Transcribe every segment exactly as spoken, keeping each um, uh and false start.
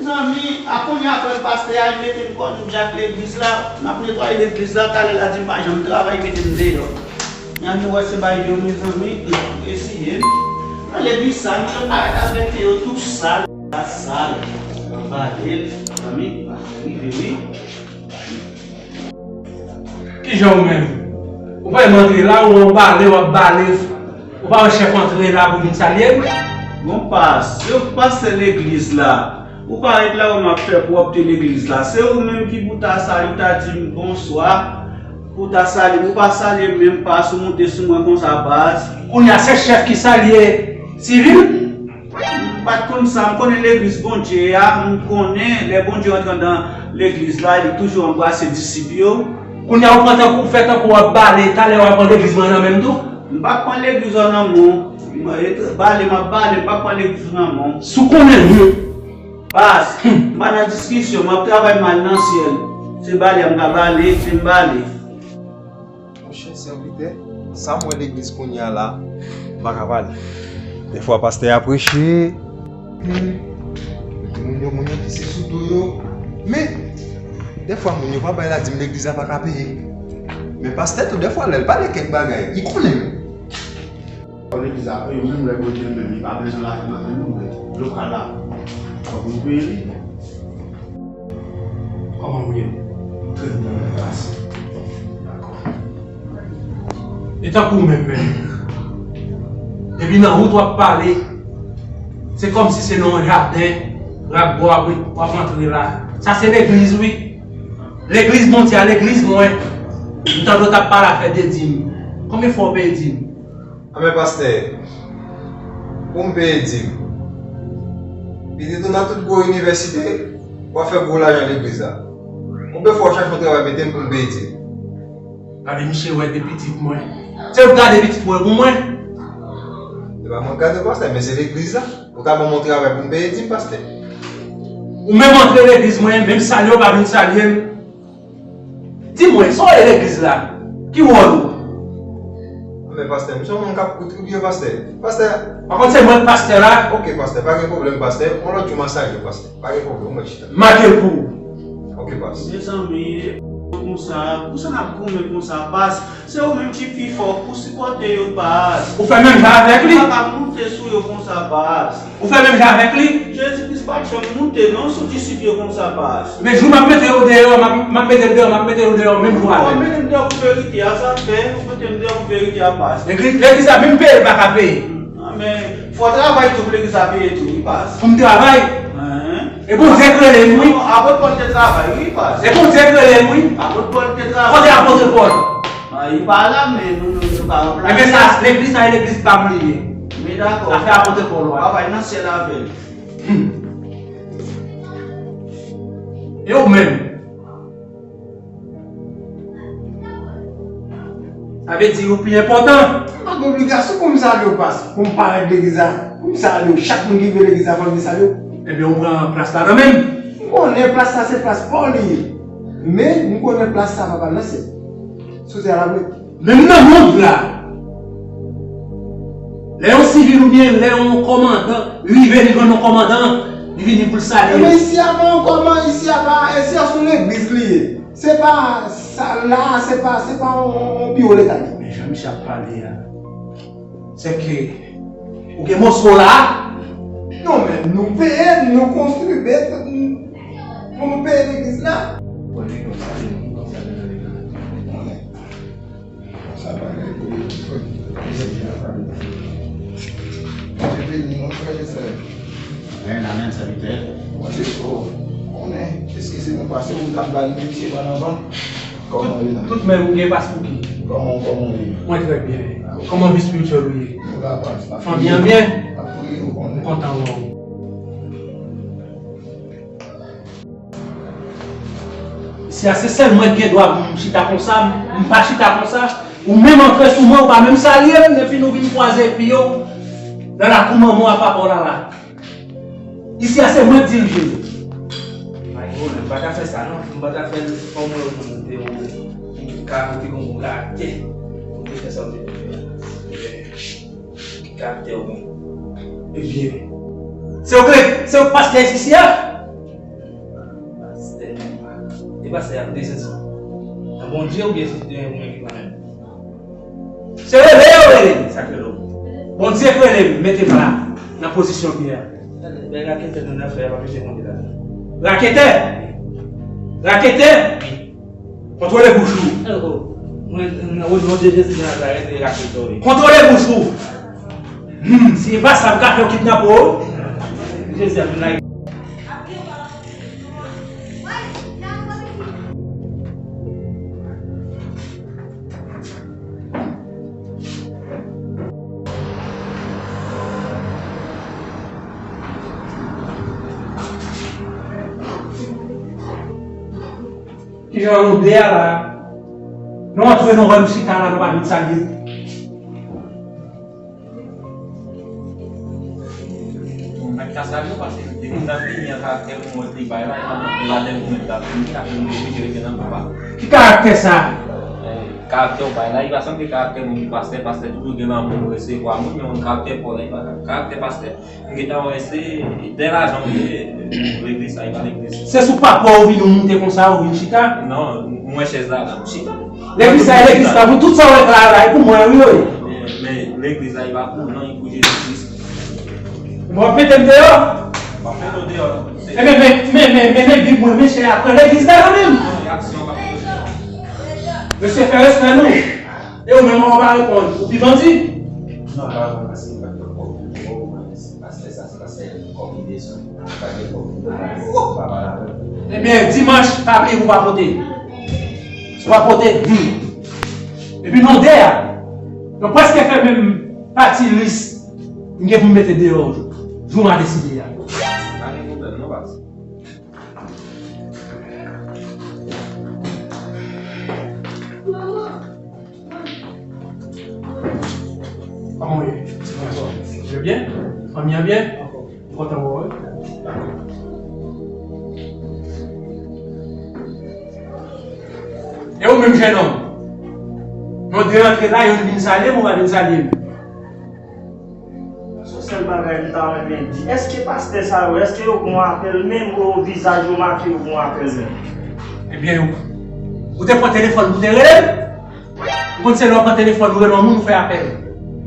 Mezanmi, a kounye a frè pastè a, li mete m kò nou djak legliz la. M ap netwaye legliz la, talè l a di m pa janm travay, mete m deyò. N a nou wè se bay yo, mezanmi, esiye. Nan legliz sa, nou te parèt avèk yo tou sal, la sal. Anba l, mezanmi, rive wi. Kijan ou menm? Ou pa menm antre la, ou anbale, w ap bale. Ou pa wè chèf antre la pou vin salye l? Bon, pas, se ou k pastè legliz la. Ou parèt la, ou m ap fè pwòpte legliz la. Se ou menm ki pou ta salye, ou ta di m bonswa, pou ta salye m. Ou pa salye m menm, pas, ou moute sou mwen konsa, baz. Kounye a, se chèf ki salye sivil? M pa t konn sa, m konnen legliz Bondye a, m konnen lè Bondye rantre anndan legliz la, li toujou anbrase disip yo. Kounye a ou pran tankou, ou fè tankou w ap bale, talè w ap pran legliz mwen nan men m tou? M p ap pran legliz ou nan men w. M, e, bale, m ap bale, m p ap pran legliz ou nan men w. Si w konnen l, wi. Pas, m pa nan diskisyon, m ap travay m al nan syèl. Se bale a m ka bale, se m bale. Monchè sèvitè, sa m wè legliz kounye a la, m pa ka pale. Dèfwa pastè a preche, hmm, epi moun yo, moun yo pise sou do yo. Men, dèfwa moun yo pa bay ladim, legliz la pa ka peye. Men pastè tou, dèfwa lè l pale kèk bagay, li konnen menm. Legliz la peye, menm lè Bondye menm, li pa bezwen lajan nan men nou, men yo pral la. Fòk nou peye li. Kòman ou ye? Trè byen, mèsi. Dakò. E tankou w menm, menm. Depi nan wout w ap pale, se kòmsi se nan yon jaden, rak bò w ap, w ap antre la. Sa se legliz, wi. Legliz Bondye a, legliz mwen. M tande w t ap pale afè de dim. Konbyen fwa w peye dim? Anben pastè, pou m peye dim, pitit ou nan tout gwo inivèsite, w ap fè gwo lajan legliz la. Konbyen fwa w chache yon travay mete m pou m peye dim? Gade misye wè de pitit mwen. Se w gade pitit mwen pou mwen. Se pa mwen k gade w pastè, men se legliz la. Ou ka ban m yon travay pou m peye dim pastè. Ou menm antre legliz mwen, menm salye w pa vin salye m. Di mwen, sa w ye legliz la? Ki wòl ou? Men pastè, m se yon moun k ap kontribye, pastè. Pastè. Pa kont se mwen k pastè la? Ok, pastè, pa gen pwoblèm, pastè. Yon lòt jou, m a salye w, pastè. Pa gen pwoblèm, mwen chita. Make l pou ou. Ok, pastè. Mezanmi, konsa, pou sa n ap goumen konsa, pas. Se ou menm ki pi fò pou sipòte yo, pas. Ou fè menm jan avèk li? Ou pa ka moute sou yo konsa, pas. Ou fè menm jan avèk li? Jezi Kris pa t janm moute non sou disip yo konsa, pas. Men jou m ap mete yo deyò, m ap, m ap mete l deyò, m ap mete yo deyò menm jou avè l. Ou mete m deyò pou verite a, sa fè, ou mete m deyò pou verite a, pas. Legliz, legliz la menm peye l pa ka peye. Anben, fò w travay tou pou legliz la peye tou, wi, pas. Pou m travay? Enhen. E Bondye k rele m, wi. Non, apot Pòl te travay, wi, pas. E Bondye k rele m, wi. Apot Pòl te travay. Kote apot Pòl? Ah, li pa la, men nou, nou, nou ka ranplase. Enben sa, legliz sa, e legliz pa m li ye. Men dakò. Afè apot Pòl, wi. Papa, nan syèl avè l. Hmm. E ou menm? Sa vle di ou pi enpòtan. M pa gen obligasyon pou m salye w, pas. Pou m parèt legliz la, pou m salye w. Chak moun ki vin legliz la, fò m vin salye w. Ebyen, ou pran plas la nan men m. M konnen plas la se plas pa w li ye. Men, m konnen plas sa pa pa l nan syèl. Sou tè a l ap rete. Menm nan mond la, lè yon sivil oubyen lè yon kòmandan rive, li jwenn yon kòmandan, li vini pou l salye l. Men isi a pa yon kòman, isi a pa, isi a se yon legliz li ye. Se pa sa la, se pa, se pa yon, yon, yon biwo leta li ye. Men jan misye ap pale a, sèke ou gen moso la? Non, men nou peye, nou konstwi, men pou nou peye legliz la. Sa pa gen pou yo. Bondye beni nou, frè e sè. Amèn, amèn, sèvitè. Bondye, o, konnen, eskize nou, pase ou t ap ba n pitiye pandan van. Kòman w ye la? Tout, men ou gen pas pou ki? Kòman, kòman w ye? Mwen trè byen. Kòman vi espirityèl ou ye? Nou la, pas. Fanmi an byen? N ap priye, ou konnen. Kontan wè w. Isi a se sèl mwen ki gen dwa pou m chita konsa, m pa chita konsa. Ou menm antre sou mwen, ou pa menm salye m, epi nou vin kwaze epi yo nan lakou manman w apa pa w la la. Isi a se mwen k dirije yo. Mwen pa ta fè sa non, m pa ta fè l fò mwen ou te ou ka ou te gon bon karaktè. Ou te fè sa ou te fè. Karaktè ou menm. Ebyen, se ou k, se ou k pastè isi a? Pastè a, de sèt san. Nan Bondye oubyen se de mwen ki pa menm? Se rele yo rele m, sa k rele w. Bondye k rele m, mete m la, nan pozisyon m ye a. Gade, bèl raketè nan afè a, pa mete Bondye ladan. Raketè! Raketè! Kontwole bouch ou! Mwen, nan, o non de Jezi de Nazarèt, e raketè w ye. Kontwole bouch ou! Hmm, si e pa sa, m ka fè w kidnape w. Jezi ap vin la. Kijan nou de a la? Nou antre, nou wè m chita la, nou pa vin salye. Mwen mèt ka salye w, paske depi m t ap vini an, karaktè w mwen te bay la, e pa nan ladèl mwen t ap vini, apre m te vini, rete nan papa. Ki karaktè sa? Eh, karaktè w bay la, li pa sanble karaktè moun ki pastè, pastè toujou gen lanmou, resevwa moun, men yon karaktè pa w la, li pa karaktè pastè. M gentan wè se de lajan w ye, legliz sa, e pa legliz. Se sou papa w vin ou moute konsa, ou vin chita? Non, m wè chèz la, la, m chita. Legliz sa, e legliz pa pou tout sa w wè la, la, e pou mwen, wi, wi. Men, men legliz la, e pa pou ou, non, e pou Jezi Kris. Bon, w ap mete m deyò? M ap mete w deyò. Ebyen, men, men, men, men, men, Bib mwen, mesye, a pran legliz la, kanmenm. Reaksyon, m ap mete w deyò. Mesye, fè respè nou. E ou menm, ou pa reponn, ou pi bandi? Non, pa reponn, paske m pa t konprann. Pastè sa, se pastè kòb li bezwen. Pa gen kòb pou nou ba li, pa pale avè l. Ebyen, dimanch, pa bliye pou pa pote. Si w pa pote, hmm. Epi nou de a, nou prèske fè menm pati lis m gen pou m mete deyò jou m a deside a. Pa gen pwoblèm, non, baz. Kòman w ye? Ou byen? Fanmi an byen? M kontan wè w, wi. E ou menm, jennonm? Nou de rantre la, youn vin salye m, ou pa vin salye m. Se yon sèl bagay m ta renmen di. Èske pastè sa yo, èske yo gen yon apèl menm, ou vizaj yo make yo gen yon apèl menm? Ebyen, ou te pran telefòn pou te rele m? Ou konn se lè w pran telefòn, ou rele yon moun, ou fè apèl.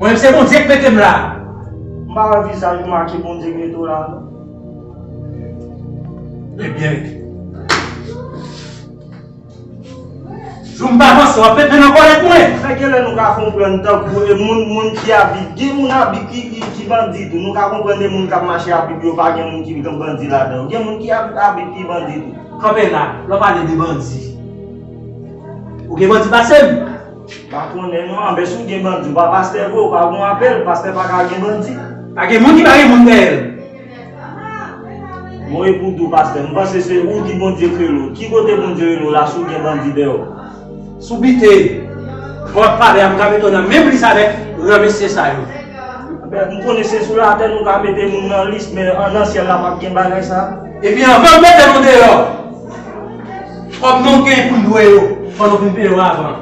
Mwen menm, se Bondye k mete m la. M pa wè vizaj ou make Bondye k mete w la, non. Ebyen, jou m pa panse w ap mete nan kòlèt mwen. Men genlè nou ka konprann tankou e moun, moun ki a Bib, gen moun a Bib ki, ki, ki bandi tou. Nou ka konprann de moun k ap mache a Bib yo, pa gen moun ki bandi ladan yo. Gen moun ki a, a Bib ki bandi tou. Kanpe la, lè w pale de bandi. Ou gen bandi pase m? Pa konnen non, anben si w gen bandi, ou pa pastè vre, ou pa gon apèl, pastè pa ka gen bandi. Pa gen moun ki pa gen moun dèyè l. Mwen e pou di w, pastè, m panse se ou ki Bondye k rele w. Ki kote Bondye rele w la si w gen bandi dèyè w? Si w bite, lè w ap pale a, m ka mete w nan menm lis avèk gran mesye sa yo. Anben, m konnen se sou latè nou ka mete moun nan lis, men an, nan syèl la p ap gen bagay sa. Epi anvan m mete nou deyò, kòb nou gen pou n dwe yo, fò nou fin peye yo avan.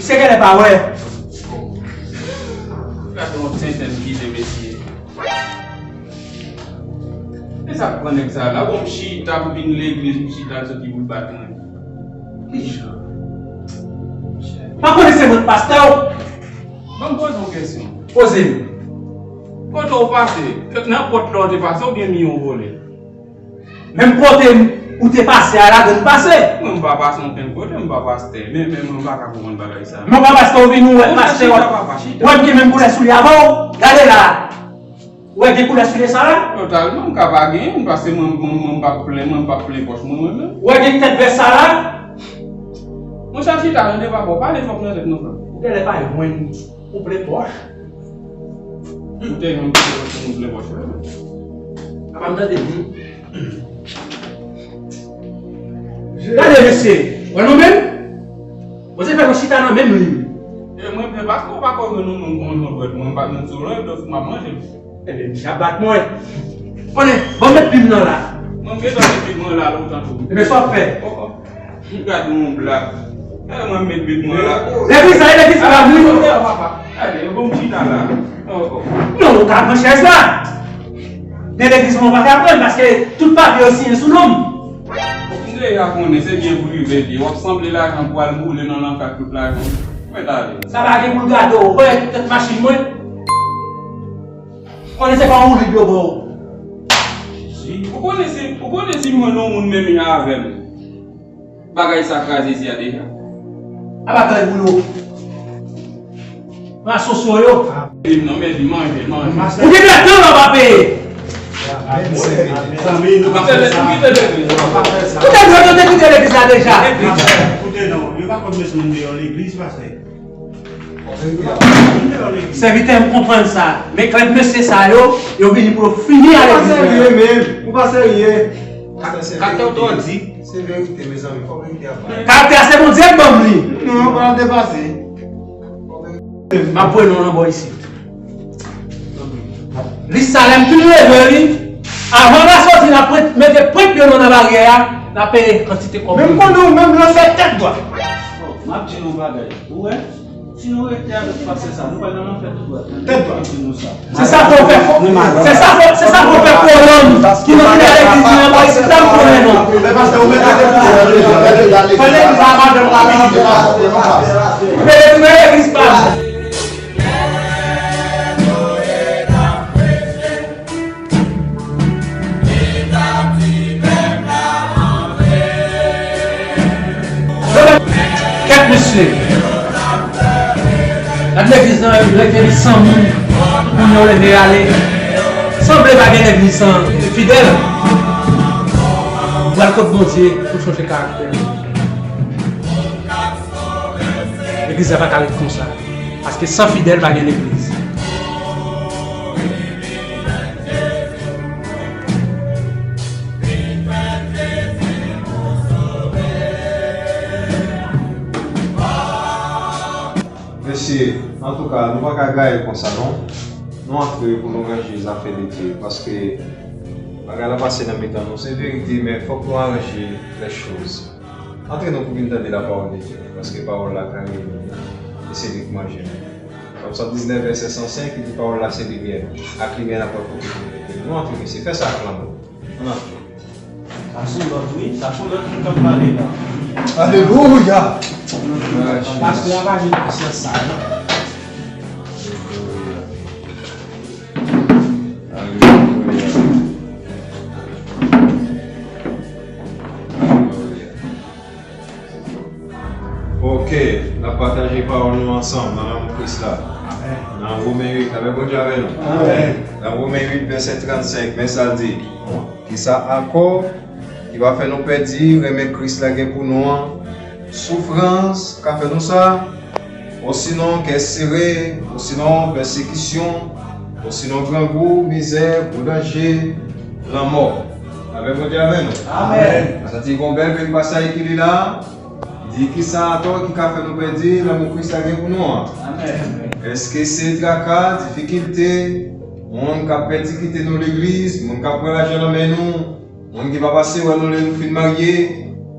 Misye genlè pa wè. Gade yon tenten m kite mesye. E sa k pran nèg sa la? Bon, m chita pou vin legliz, m chita l soti pou l bat mwen. Kijan? Pa konnen se mwen k pastè w? Ban m poze yon kesyon. Poze m. Kote w pase? Nan pòt la w te pase oubyen mi w vole? Menm kote m, ou te pase a, ladan m pase. Mwen, m pa pase okenn kote, m pa pastè. Men, men, mwen, m pa ka konprann bagay sa. Men w pa pastè, ou vin ou wè pastè w ap, w ap gen menm koulè soulye avè w. Gade la. Ou wè gen koulè soulye sa la? Totalman, m ka pa genyen, paske mwen, mwen, mwen, m p ap plen, mwen, m p ap plen pòch mwen, mwen menm. Ou wè gen tèt vès sa la? Monchè, chita, tande papa, w pale twòp nan tèt nou, frè. Ou genlè pa jwenn ou plen pòch. Ou te jwenn plen pòch, ou plen pòch, frè. Apa m tande di? Gade, mesye, wè nou menm? Bon, se fè nou chita nan menm liy. E mwen, men paske w pa ko jwenn nou, nou, nou, nou dwèt, mwen pa menm sou lè, dòs m ap manje. Ebyen, misye ap bat mwen. Konnen, bon, met plim nan la. Mwen, m gentan met plim nan la lontan tou. Ebyen, sa w ap fè? Oh, oh. M gade yon blag. Mwen met bit mwen la. Legliz la, e legliz pa m, wi. Gade, yo bon chita la. Oh, oh. Non, ou ka pran chèz la. Men legliz mwen pa ka pran, paske tout papye yo siyen sou non m. Ou deja konnen, se byen prive li ye. W ap sanble lajan pou al boule nan lanfè ak tout lajan. Mwen ta ale. Sa pa gen pou l gade w. Ou wè tèt machin mwen? Konnen se pa yon woulib yo ba w. Jezi, ou konnen si, ou konnen si mwen non moun menm jan avè m. Bagay sa kraze isi a deja. Apa kay pou yo. Nan asosyo yo. Vin non, men vin manje, manje. Ou gen de tan w pa peye. Zanmi, nou pa fè sa. Ou te dwe te kite legliz la deja. Koute non, yo pa konn met moun deyò legliz, pastè. Sèvitè, m konprann sa. Men klèb mesye sa yo, yo vini pou yo fini a legliz la. Ou pa serye menm. Ou pa serye. Kaktè w twò di. Se verite, mezanmi, fò verite a pale. Kaktè a se Bondye k ban m li. Non, pa depase. M ap voye non nan bò isit. Lis sa lè m fin leve li, avan n a soti n ap pwent, mete pwent pye nou nan baryè a, n a peye kantite kòb. Men m konnen w menm lanfè tèt dwat. Oh, m ap di nou yon bagay. Ou wè? Si nou rete avèk pastè sa, nou pral nan lanfè tou dwat. Tèt dwat. M di nou sa. Se sa fè w fè fo, se sa fè, se sa fè w fè kolòn ki nan fidèl legliz li anba isit la, m konnen non. Men pastè, ou mete tèt ou. Fè legliz la madanm la vini. Fè legliz pa m. Kèt mesye. Gad legliz lan, rete li san moun. Kounye a w leve ale. Sanble pa gen legliz san fidèl. Ou pral kot Bondye pou chanje karaktè. Legliz la pa ka ret konsa. Paske san fidèl pa gen legliz. Mesye, antouka, nou pa ka gaye konsa non. Nou antre pou nou ranje zafè de Dye, paske bagay la pase nan mitan nou, se verite, men fòk nou aranje lè choz. Antre non pou vin tande lapawòl de Dye, paske pawòl la kare nou, e se li k manje nou. Sòm san diznèf, vèsè san senk, ki di, pawòl la se limyè, ak limyè n ap wè kote pou nou mete l. Nou antre, mesye, fè sa ak lanmou. Ann antre. Sa se yon lòt, wi, sa se yon lòt moun k ap pale la. Alelouya! Pastè a pa jwenn konsyans sa, non. Alelouya. Alelouya. Ok, n ap pataje pawòl nou ansanm nan lanmou Kris la. Amèn. Nan Women uit, lapè Bondye avè nou. Amèn. Nan Women uit, vèsè trannsenk, men sa l di. Kisa ankò ki va fè nou pèdi renmen Kris la gen pou nou an? Soufrans ka fè nou sa? Osinon kè sere, osinon pèsekisyon, osinon grangou, mizè, gwo danje, lanmò. Lapè Bondye avè nou. Amèn. Sa ti gon bèl vin pasaj ki li la. Di kisa atò ki ka fè nou pèdi lanmou Kris la gen pou nou an? Amèn. Èske se traka, difikilte, moun k ap pèsekite nou legliz, moun k ap pran lajan nan men nou, moun ki pa pase wè nou lè nou fin marye?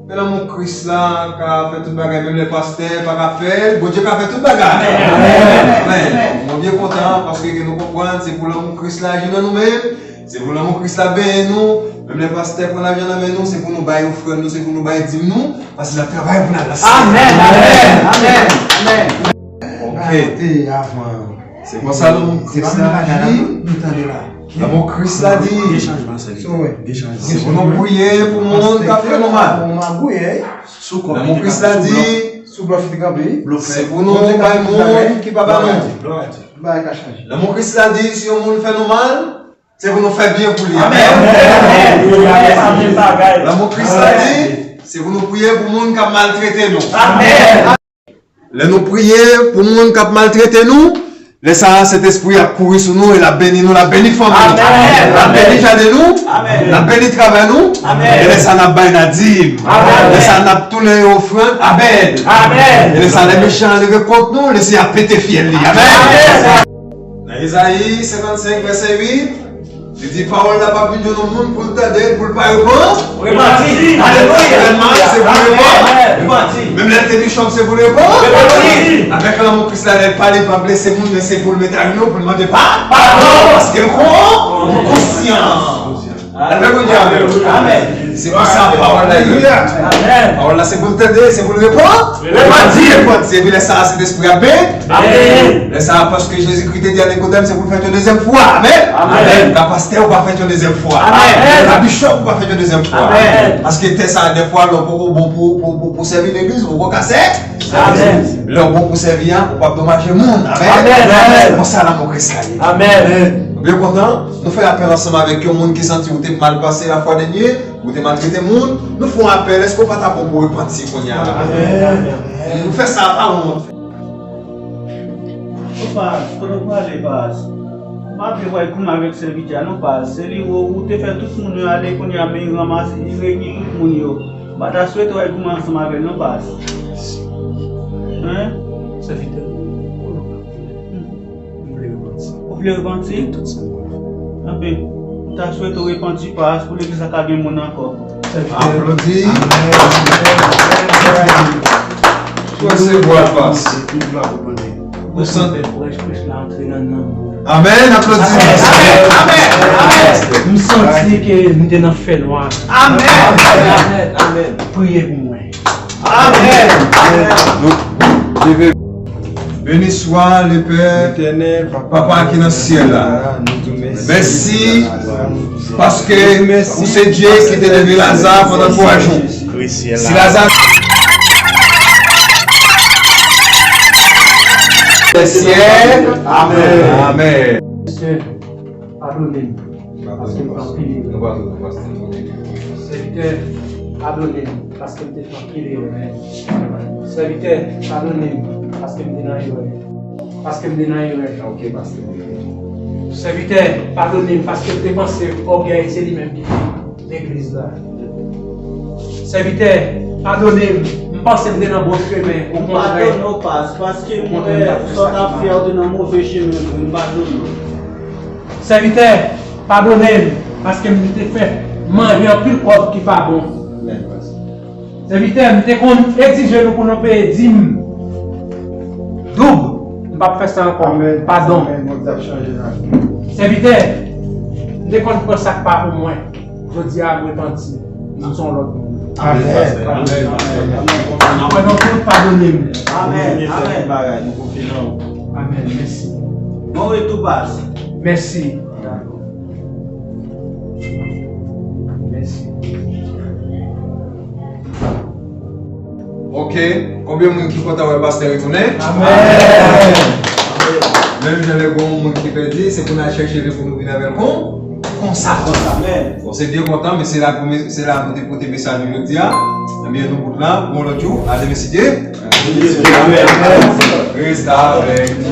Men lanmou Kris la ka fè tout bagay, menm lè pastè pa ka fè l, Bondye ka fè tout bagay. Amèn. Amèn. Mwen byen kontan paske ke nou konprann se pou lanmou Kris la aji nan nou menm. Se pou lanmou Kris la benyen nou. Menm lè pastè pran lajan nan men nou, se pou nou bay ofrann nou, se pou nou bay dim nou, paske n ap travay pou n al nan syèl. Amèn, amèn, amèn, amèn. Ok. Se konsa lanmou Kris la aji. Lanmou Kris la di, se pou nou priye pou moun k ap fè nou mal. Lanmou Kris la di, se pou nou bay moun ki pa ba nou. Lanmou Kris la di, si yon moun fè nou mal, se pou nou fè byen pou li. Amèn. Amèn. Lanmou Kris la di, se pou nou priye pou moun k ap maltrete nou. Amèn. Lè nou priye pou moun k ap maltrete nou, lè sa a, Sentespri ap kouri sou nou e l ap beni nou, l ap beni fanmi nou. Amèn. L ap beni jaden nou, amèn, l ap beni travay nou, amèn, e lè sa a, n ap bay ladim. Amèn. Lè sa a, n ap tounen yon ofrann. Amèn. Amèn. E lè sa a, lè mechan an leve kont nou, lè se ap pete fyèl li. Amèn. Amèn. Nan Ezayi senkannsenk, vèsè uit, li di, pawòl la p ap vin jwenn yon moun pou l tande l, pou l pa repan-, repanti. Alelouya. Sèlman, se pou repan-, repanti. Menm lè l Bishop, se pou l reponn. Avèk lanmou Kris la, lè l pale, l pa blese moun, men se pou l met ajenou, pou l mande pa. Padon. Paske l kon-, konsyan. Alèlouya. Amèn. Se pou sa pawòl la ye. Amèn. Pawòl la se pou l tande, se pou l repanti. Repanti. Repanti. Epi lè sa a, Sentespri ap ben-, amèn. Lè sa a, paske Jezikri te di a Nikodèm, se pou l fèt yon dezyèm fwa. Amèn. Amèn. Amèn. La pastè, ou pa fèt yon dezyèm fwa. Amèn. La bishop, ou pa fèt yon dezyèm fwa. Amèn. Paske tè sa a, dèfwa, lè w poko bon pou, pou, pou, pou sèvi legliz, ou poko ka sè-, amèn. Lè w bon pou sèvi a, ou p ap domaje moun. Amèn. Amèn. Amèn. Konsa lanmou Kris la ye. Amèn. Ou byen kontan? Nou fè apèl ansanm avèk yon moun ki santi ou te mal pase lafwa dènye, ou te maltrete moun. Nou fè yon apèl, èske w pa ta bon pou repanti kounye a la? Amèn. Nou fè sa pa wont. Ou pa, kote w prale, pas? M pa vle w al goumen avèk sèvitè a non, pas. Se li ou, ou te fè tout moun yo ale, kounye a men li ranmase, li reyini tout moun yo. M pa ta swete w al goumen ansanm avè l non, pas. Hein? Sèvitè, konnen w pa konnen. M vle repanti. Ou vle repanti? De tout sa m fè. Anben, m ta swete w repanti, pas, pou legliz la ka gen moun ankò. Aplodi. Amèn. Amèn. Amèn. Resevwa l, pas. Ou santi. Amèn, aplodi. Amèn, amèn, amèn. M santi ke m te nan fènwa. Amèn. Amèn, amèn. Priye pou mwen. Amèn. Amèn. Leve. Beni swa, Lepè, Papa ki nan syèl la. Mèsi paske ou se Dye ki te leve Laza pandan twa jou. Si Laza nan syèl, amèn. Amèn. Sè, padone m, paske m fè anpil erè. Sèvitè, padone m, paske m te fè anpil erè. Sèvitè, padone m, paske m te nan erè. Paske m te nan erè. Ok, paske m te nan erè. Sèvitè, padone m, paske m te panse ògèy se li menm ki legliz la. Sèvitè, padone m, m panse m te nan bon chemen, okontrè. M padone w, pas, paske m wè sa w t ap fè a, ou te nan move chemen vre, m padone w. Sèvitè, padone m, paske m te fè manje anpil kòb ki pa bon. Sèvitè, m te konn egzije nou pou nou peye dim doub. M p ap fè sa ankò. Amèn. Padon. Amèn. Mwen t ap chanje lavi. Sèvitè, m te konn pran sa k pa pou mwen. Jodi a, m repanti. M se yon lòt moun. Amèn. Amèn. Amèn. Apre nou tout padone m. Amèn. Amèn. Bagay, nou konfye nan ou. Amèn. Mèsi. Bon retou, pas. Mèsi. Dakò. Mèsi. Ok. Konbyen moun ki kontan wè pastè retounen? Amèn. Menm jan lè gon moun ki pèdi, se pou n al chèche li pou nou vin avè l kon, konsa, konsa. Amèn. Bon, se byen kontan, men se la pou, se la nou te pote mesaj nou jodi a. Ebyen, nou bout la, bon lòt jou, a demen si Dye. Amèn. Reste avec nous.